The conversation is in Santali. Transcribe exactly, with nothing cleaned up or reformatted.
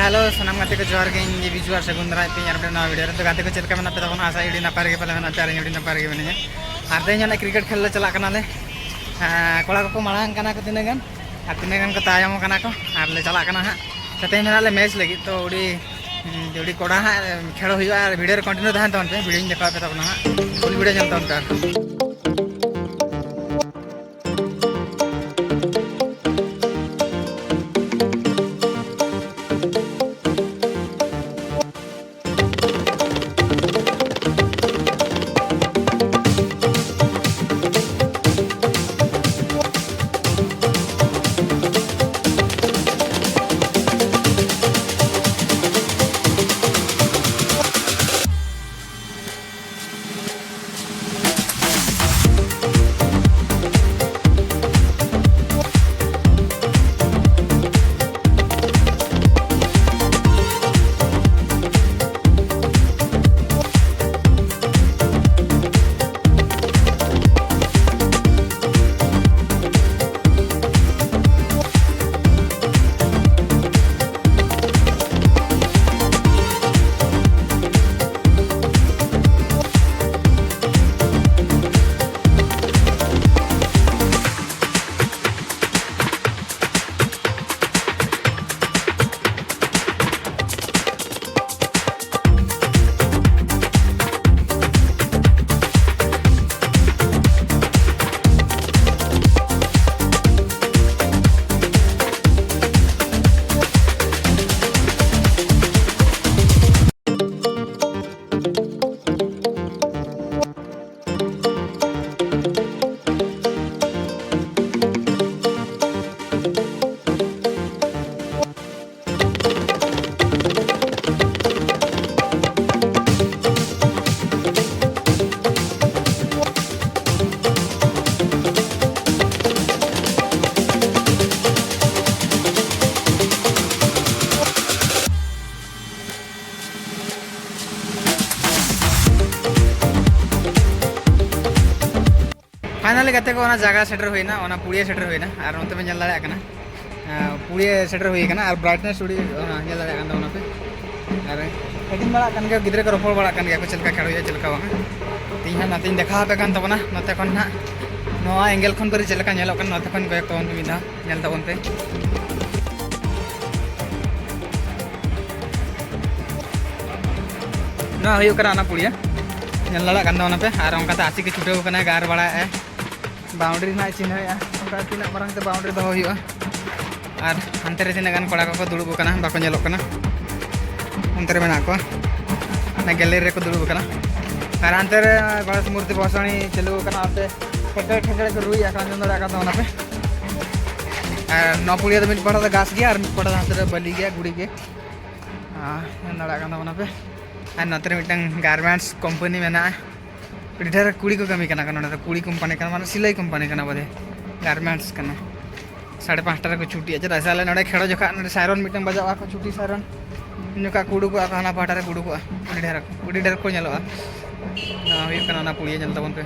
ᱦᱮᱞᱳ, ᱥᱟᱱᱟᱢ ᱜᱟᱛᱮ ᱠᱚ ᱡᱚᱦᱟᱨ ᱜᱮ, ᱤᱧ ᱜᱮ ᱵᱤᱡᱩ ᱟᱨ ᱥᱟᱹᱜᱩᱱ ᱫᱟᱨᱟᱭ ᱛᱮ ᱟᱨ ᱢᱤᱫᱴᱮᱱ ᱱᱟᱣᱟ ᱵᱷᱤᱰᱤᱭᱳ ᱨᱮ᱾ ᱛᱚ ᱜᱟᱛᱮ ᱠᱚ ᱪᱮᱫ ᱞᱮᱠᱟ ᱢᱮᱱᱟᱜ ᱯᱮ ᱛᱟᱵᱚᱱᱟ? ᱟᱥᱟ ᱟᱹᱰᱤ ᱱᱟᱯᱟᱭ ᱨᱮᱜᱮ ᱯᱮ ᱢᱮᱱᱟᱜ ᱯᱮᱭᱟ ᱟᱨ ᱤᱧ ᱦᱚᱸ ᱱᱟᱜ ᱠᱨᱤᱠᱮᱴ ᱠᱷᱮᱞ ᱞᱮ ᱪᱟᱞᱟᱜ ᱠᱟᱱᱟᱞᱮ᱾ ᱟᱨ ᱠᱚᱲᱟ ᱠᱚᱠᱚ ᱢᱟᱲᱟᱝ ᱠᱟᱱᱟ ᱠᱚ ᱛᱤᱱᱟᱹᱜ ᱜᱟᱱ, ᱟᱨ ᱛᱤᱱᱟᱹᱜ ᱜᱟᱱ ᱠᱚ ᱛᱟᱭᱚᱢ ᱠᱟᱱᱟ ᱠᱚ, ᱟᱨ ᱞᱮ ᱪᱟᱞᱟᱜ ᱠᱟᱱᱟ ᱦᱟᱸᱜ᱾ ᱛᱮᱦᱮᱧ ᱢᱮᱱᱟᱜ ᱞᱮ ᱢᱮᱪ ᱞᱟᱹᱜᱤᱫ, ᱛᱚ ᱟᱹᱰᱤ ᱟᱹᱰᱤ ᱠᱚᱲᱟ ᱦᱟᱸᱜ ᱠᱷᱮᱞ ᱦᱩᱭᱩᱜᱼᱟ᱾ ᱟᱨ ᱵᱷᱤᱰᱤᱭᱳ ᱨᱮ ᱠᱚᱱᱴᱤᱱᱤᱭᱩ ᱛᱟᱦᱮᱱ ᱛᱟᱵᱚᱱ ᱯᱮ, ᱵᱷᱤᱰᱤᱭᱳᱧ ᱫᱮᱠᱷᱟᱣ ᱯᱮ ᱛᱟᱵᱚᱱᱟ ᱦᱟᱸᱜ, ᱯᱷᱩᱞ ᱵᱷᱤᱰᱤᱭᱳ ᱧᱮᱞ ᱛᱟᱵᱚᱱ ᱯᱮ ᱟᱨ ᱯᱷᱟᱭᱱᱟᱞᱤ ᱜᱟᱛᱮ ᱠᱚ, ᱚᱱᱟ ᱡᱟᱭᱜᱟ ᱥᱮᱴᱮᱨ ᱦᱩᱭᱱᱟ, ᱚᱱᱟ ᱯᱩᱲᱤᱭᱟᱹ ᱥᱮᱴᱮᱨ ᱦᱩᱭᱱᱟ᱾ ᱟᱨ ᱱᱚᱛᱮ ᱯᱮ ᱧᱮᱞ ᱫᱟᱲᱮᱭᱟᱜ ᱠᱟᱱᱟ, ᱯᱩᱲᱤᱭᱟᱹ ᱥᱮᱴᱮᱨ ᱦᱩᱭ ᱟᱠᱟᱱᱟ᱾ ᱟᱨ ᱵᱨᱟᱭᱤᱴᱱᱮᱥ ᱩᱰᱤ ᱧᱮᱞ ᱫᱟᱲᱮᱭᱟᱜ ᱠᱟᱱ ᱛᱟᱵᱚᱱᱟ ᱯᱮ᱾ ᱟᱨ ᱦᱟᱹᱴᱤᱧ ᱵᱟᱲᱟᱜ ᱠᱟᱱ ᱜᱮᱭᱟ, ᱜᱤᱫᱽᱨᱟᱹ ᱠᱚ ᱨᱚᱯᱚᱲ ᱵᱟᱲᱟᱜ ᱠᱟᱱ ᱜᱮᱭᱟ ᱠᱚ ᱪᱮᱫ ᱞᱮᱠᱟ ᱠᱷᱮᱞ ᱦᱩᱭᱩᱜᱼᱟ, ᱪᱮᱫ ᱞᱮᱠᱟ ᱵᱟᱝ᱾ ᱛᱮᱦᱮᱧ ᱦᱟᱸᱜ ᱱᱚᱛᱮᱧ ᱫᱮᱠᱷᱟᱣ ᱟᱯᱮ ᱠᱟᱱ ᱛᱟᱵᱚᱱᱟ ᱱᱚᱛᱮ ᱠᱷᱚᱱ ᱦᱟᱸᱜ, ᱱᱚᱣᱟ ᱮᱝᱜᱮᱞ ᱠᱷᱚᱱ ᱯᱮ ᱪᱮᱫ ᱞᱮᱠᱟ ᱧᱮᱞᱚᱜ ᱠᱟᱱᱟ ᱱᱚᱛᱮ ᱠᱷᱚᱱ ᱠᱚᱭᱮᱠ ᱛᱟᱵᱚᱱ ᱯᱮ ᱢᱤᱫ ᱫᱷᱟᱣ᱾ ᱧᱮᱞ ᱛᱟᱵᱚᱱ ᱯᱮ᱾ ᱱᱚᱣᱟ ᱦᱩᱭᱩᱜ ᱠᱟᱱᱟ ᱚᱱᱟ ᱯᱩᱲᱤᱭᱟᱹ, ᱧᱮᱞ ᱫᱟᱲᱮᱭᱟᱜ ᱠᱟᱱ ᱛᱟᱵᱚᱱᱟ ᱯᱮ᱾ ᱟᱨ ᱚᱱᱠᱟᱛᱮ ᱟᱥᱤ ᱠᱚ ᱪᱷᱩᱴᱟᱹᱣ ᱠᱟᱱᱟ, ᱜᱟᱨ ᱵᱟᱲᱟᱭᱮᱫᱼᱟᱭ, ᱵᱟᱣᱩᱱᱰᱟᱨᱤ ᱨᱮᱱᱟᱜ ᱪᱤᱱᱦᱟᱹᱭᱮᱫᱼᱟ, ᱚᱱᱠᱟ ᱛᱤᱱᱟᱹᱜ ᱢᱟᱨᱟᱝ ᱛᱮ ᱵᱟᱣᱩᱱᱰᱟᱨᱤ ᱫᱚᱦᱚ ᱦᱩᱭᱩᱜᱼᱟ᱾ ᱟᱨ ᱦᱟᱱᱛᱮ ᱨᱮ ᱛᱤᱱᱟᱹᱜ ᱜᱟᱱ ᱠᱚᱲᱟ ᱠᱚᱠᱚ ᱫᱩᱲᱩᱵ ᱟᱠᱟᱱᱟ, ᱵᱟᱠᱚ ᱧᱮᱞᱚᱜ ᱠᱟᱱᱟ, ᱚᱱᱛᱮ ᱨᱮ ᱢᱮᱱᱟᱜ ᱠᱚᱣᱟ, ᱚᱱᱟ ᱜᱮᱞᱟᱨᱤ ᱨᱮᱠᱚ ᱫᱩᱲᱩᱵ ᱟᱠᱟᱱᱟ᱾ ᱟᱨ ᱦᱟᱱᱛᱮ ᱨᱮ ᱜᱚᱬᱮᱥ ᱢᱩᱨᱛᱤ ᱵᱷᱚᱥᱟᱬᱤ ᱪᱟᱹᱞᱩ ᱟᱠᱟᱱᱟ, ᱚᱱᱛᱮ ᱴᱷᱮᱠᱲᱮ ᱴᱷᱮᱠᱲᱮ ᱠᱚ ᱨᱩᱭᱮᱫᱼᱟ, ᱟᱸᱡᱚᱢ ᱫᱟᱲᱮᱭᱟᱜ ᱠᱟᱱ ᱛᱟᱵᱚᱱᱟ ᱯᱮ᱾ ᱟᱨ ᱱᱚᱣᱟ ᱯᱩᱲᱤᱭᱟᱹ ᱫᱚ ᱢᱤᱫ ᱯᱟᱦᱴᱟ ᱫᱚ ᱜᱷᱟᱥ ᱜᱮᱭᱟ ᱟᱨ ᱢᱤᱫ ᱯᱟᱦᱴᱟ ᱫᱚ ᱦᱟᱱᱛᱮ ᱨᱮ ᱵᱟᱹᱞᱤ ᱜᱮᱭᱟ, ᱜᱷᱩᱲᱤ ᱜᱮ᱾ ᱟᱨ ᱧᱮᱞ ᱫᱟᱲᱮᱭᱟᱜ ᱠᱟᱱ ᱛᱟᱵᱚᱱᱟ ᱯᱮ᱾ ᱟᱨ ᱱᱚᱛᱮ ᱨᱮ ᱢᱤᱫᱴᱟᱝ ᱜᱟᱨᱢᱮᱱᱴᱥ ᱠᱚᱢᱯᱟᱱᱤ ᱢᱮᱱᱟᱜᱼᱟ᱾ ᱟᱹᱰᱤ ᱰᱷᱮᱨ ᱠᱩᱲᱤ ᱠᱚ ᱠᱟᱹᱢᱤ ᱠᱟᱱᱟ ᱠᱚ ᱱᱚᱰᱮ ᱫᱚ᱾ ᱠᱩᱲᱤ ᱠᱳᱢᱯᱟᱱᱤ ᱠᱟᱱᱟ, ᱢᱟᱱᱮ ᱥᱤᱞᱟᱹᱭ ᱠᱳᱢᱯᱟᱱᱤ ᱠᱟᱱᱟ ᱵᱚᱞᱮ, ᱜᱟᱨᱢᱮᱱᱴᱥ ᱠᱟᱱᱟ᱾ ᱥᱟᱲᱮ ᱯᱟᱸᱪᱴᱟ ᱨᱮᱠᱚ ᱪᱷᱩᱴᱤᱜᱼᱟ᱾ ᱪᱮᱫᱟᱜ ᱥᱮ ᱟᱞᱮ ᱱᱚᱰᱮ ᱠᱷᱮᱲᱚ ᱡᱚᱠᱷᱟᱜ ᱱᱚᱰᱮ ᱥᱟᱭᱨᱚᱱ ᱢᱤᱫᱴᱟᱝ ᱵᱟᱡᱟᱜᱼᱟ, ᱠᱚ ᱪᱷᱩᱴᱤ ᱥᱟᱭᱨᱚᱱ, ᱩᱱ ᱡᱚᱠᱷᱟᱜ ᱠᱚ ᱩᱰᱩᱠᱚᱜᱼᱟ ᱠᱚ ᱦᱟᱱᱟ ᱯᱟᱦᱴᱟ ᱨᱮ ᱠᱚ ᱩᱰᱩᱠᱚᱜᱼᱟ᱾ ᱟᱹᱰᱤ ᱰᱷᱮᱨ ᱟᱹᱰᱤ ᱰᱷᱮᱨ ᱠᱚ ᱧᱮᱞᱚᱜᱼᱟ᱾ ᱱᱚᱣᱟ ᱦᱩᱭᱩᱜ ᱠᱟᱱᱟ ᱚᱱᱟ ᱯᱩᱲᱤᱭᱟᱹ, ᱧᱮᱞ ᱛᱟᱵᱚᱱ ᱯᱮ᱾